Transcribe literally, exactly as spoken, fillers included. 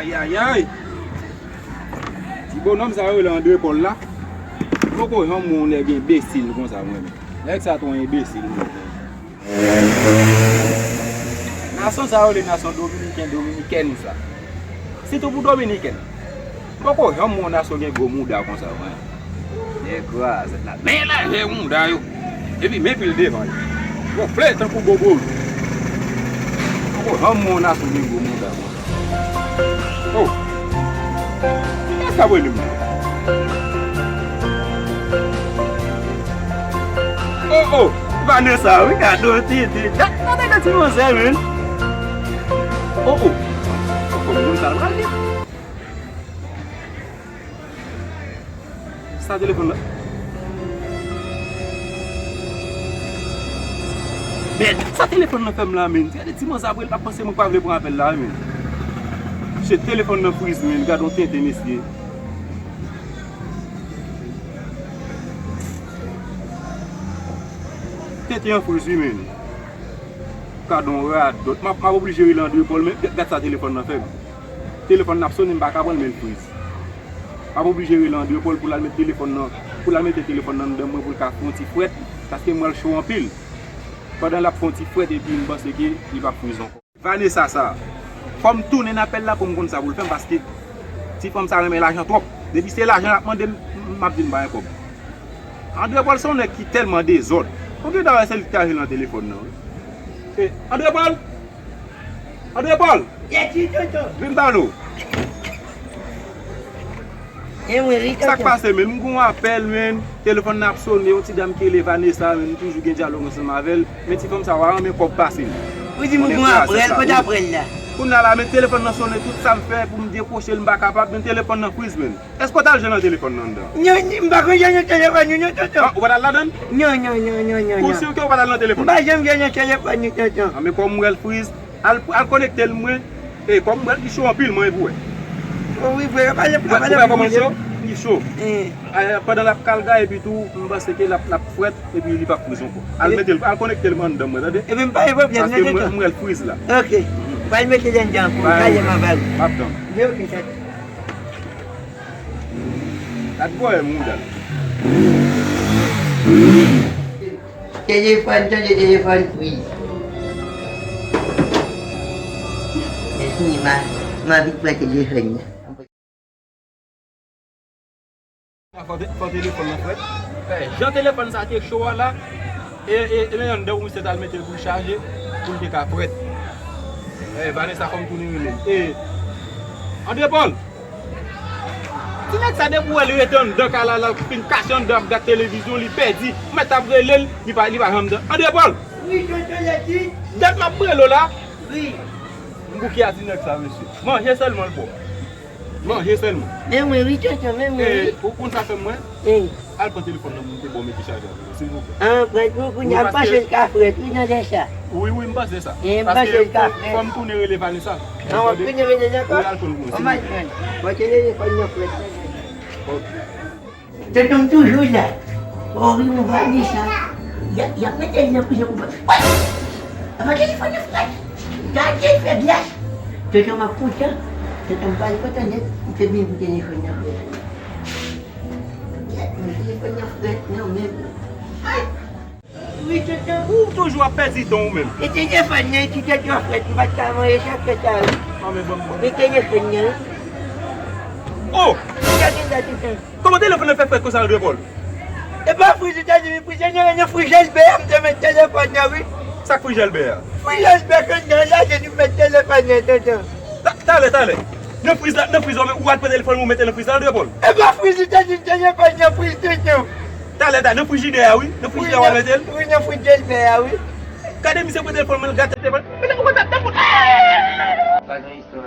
Ayayay! Ti bonòm sa yo rele André Paul la. M poko janm wè yon nèg enbesil konsa mwen menm. Nèg sa twò enbesil mwen. Nasyon sa yo rele nasyon dominiken, dominikèn sa. Sitou pou dominikèn. M poko janm wè yon nasyon gen gwo mouda konsa mwen. Negwa, zèt la. Men lajè mouda yo. Epi men pil devan yo. Gonfle tankou bobo yo. Poko janm wè yon nasyon gen gwo mouda konsa. Oh. Kiyès k ap rele m? Oh, oh. Vanessa, wi, gade yon tete. Gade, gade ti manzè, men. Oh, oh. Fòk mwen sa l pral ye. Sa telefòn nan. Men, sa telefòn nan fè m la, men. Gade ti manzè ap rele, l ap panse mwen pa vle pran apèl la, men. Se telefòn nan friz, men. Gade yon tenten, mesye. Tenten an friz, wi, men. Gade yon radòt. M ap, m ap oblije rele André Paul, men gad sa telefòn nan fè m. Telefòn nan ap sonnen, m pa ka pran l, men l friz. M ap oblije rele André Paul pou l al met telefòn nan, pou l al mete telefòn nan anndan mwen pou l ka fè yon ti frèt, paske m wè l cho anpil. Pandan l ap fè yon ti frèt epi m panse ke li p ap friz ankò. Vanessa sa, fò m tounen apèl la pou m konn sa pou l fè m, paske ti fanm sa renmen lajan twòp. Depi se lajan l ap mande m, m ap di l m pa gen kòb. André Paul se yon nèg ki tèlman dezòd. Ou gentan wè se li ki te achte l nan telefòn nan, wi. E, André Paul! André Paul! Yes, wi, tonton. Vin pale w. E mwen, wi, tonton. Sa k pase, men? M gen yon apèl, men. Telefòn nan ap sonnen, yon ti dam ki rele Vanessa, men. M toujou gen dyalòg ansanm avè l. Men ti fanm sa, w a renmen kòb pase l. Ou di m gen yon apèl, kote apèl la? Kounye a la, men telefòn nan sonnen, tout sa m fè pou m dekwoche l, m pa kapab, men telefòn nan friz, men. Èske w t al jwe nan telefòn nan anndan? Non, m pa konn jwe nan telefòn, non, tonton. Ah, ou pa t al ladan l? Non, non, non, non, non. Ou si ke w pa t al nan telefòn? M pa janm jwe nan telefòn, non, tonton. Ah, men kòm m wè l friz, al, al konekte l mwen. E kòm m wè l, li cho anpil, mwen, pou wè. O, wi, vre, pa janm, pa janm. Ou wè kòman l cho? Li cho. Eh. Ah, pandan l ap kalgay, epi tou, m panse ke l ap, l ap frèt, epi li p ap friz ankò. Al mete l, al konekte l mwen anndan mwen, tande? Epi m pa gen pwoblèm, non, tonton. Paske mwen, mwen wè l friz la. Ok. Pral mete l anndan pou m, kalè m ava wi. M ap tann. Men ok, tonton. Gad voye mouda l. Telefòn, tande telefòn friz. Mèsi, m a, m anvi pran telefòn nan. Fò te-, fò telefòn nan frèt. Eh, jan telefòn sa te cho a la, e, e, e men anndan misye t al mete l pou l chaje, pou l te ka frèt. Eh, Vanessa, fò m tounen rele l. E, André Paul! Ti nèg sa depi w wè l rete anndan kay la, l al fin kache anndan ap gad televizyon, li pèdi. Ou mèt ap rele l, li pa, li pa janm dan. André Paul! Wi, tonton Lèti. Dat m ap rele w la. Wi. M bouke a ti nèg sa, mesye. Manje sèlman l ba w. Manje sèlman. Men mwen wi, tonton, men mwen wi. E, ou konn sa fè mwen? Al pran telefòn nan pou m te ba w mete chaje avè w, silvouplè. Ah, frèt, pou kounye a, m panse l ka frèt, wi, nan lè sa. Wi, wi, m panse sa. E, m panse l ka frèt. Paske fò m tounen rele Vanessa. Ah, w ap tounen rele l ankò? Wi, al tounen rele l, silvouplè. Oh my God. Bon, telefòn nan frèt. Ok. Tonton m toujou la. Oh, wi, m Vanessa. Y a, y ap mete l nan prizon pou frèt. Apa telefòn nan frèt? Gade feblès. Tonton m ap kontan. Tonton m pral kontan nèt. M te vin pou telefòn nan frèt. Kèt, mwen telefòn nan frèt nan men m. Ay! Wi, tonton. Ou toujou ap pèdi tan ou menm. E telefòn nan ki te twò frèt, m pa t ka manje sa frèt la wi. An, men ban m, ban m. E telefòn nan wi. Oh! Gade la, tonton. Kòman telefòn nan fè frèt konsa, André Paul? E pa friz Etazini, friz nan, nan frijèlbè a, m te met telefòn nan wi. Sa k frijèlbè a? Frijèlbè ke nan la, se nou met telefòn nan, tonton. Ta-, talè, talè. Nan friz la, nan friz la, ou al pran telefòn ou mete nan friz la, André Paul? E pa friz Etazini, telefòn nan friz, tonton. Talè, talè, nan frijidè a, wi. Nan frijidè a, w al mete l? Wi, nan frijèlbè a, wi. Gade misye pran telefòn mwen, l gate telefòn. Mete ou konn ap tanpon. Pa gen istwa.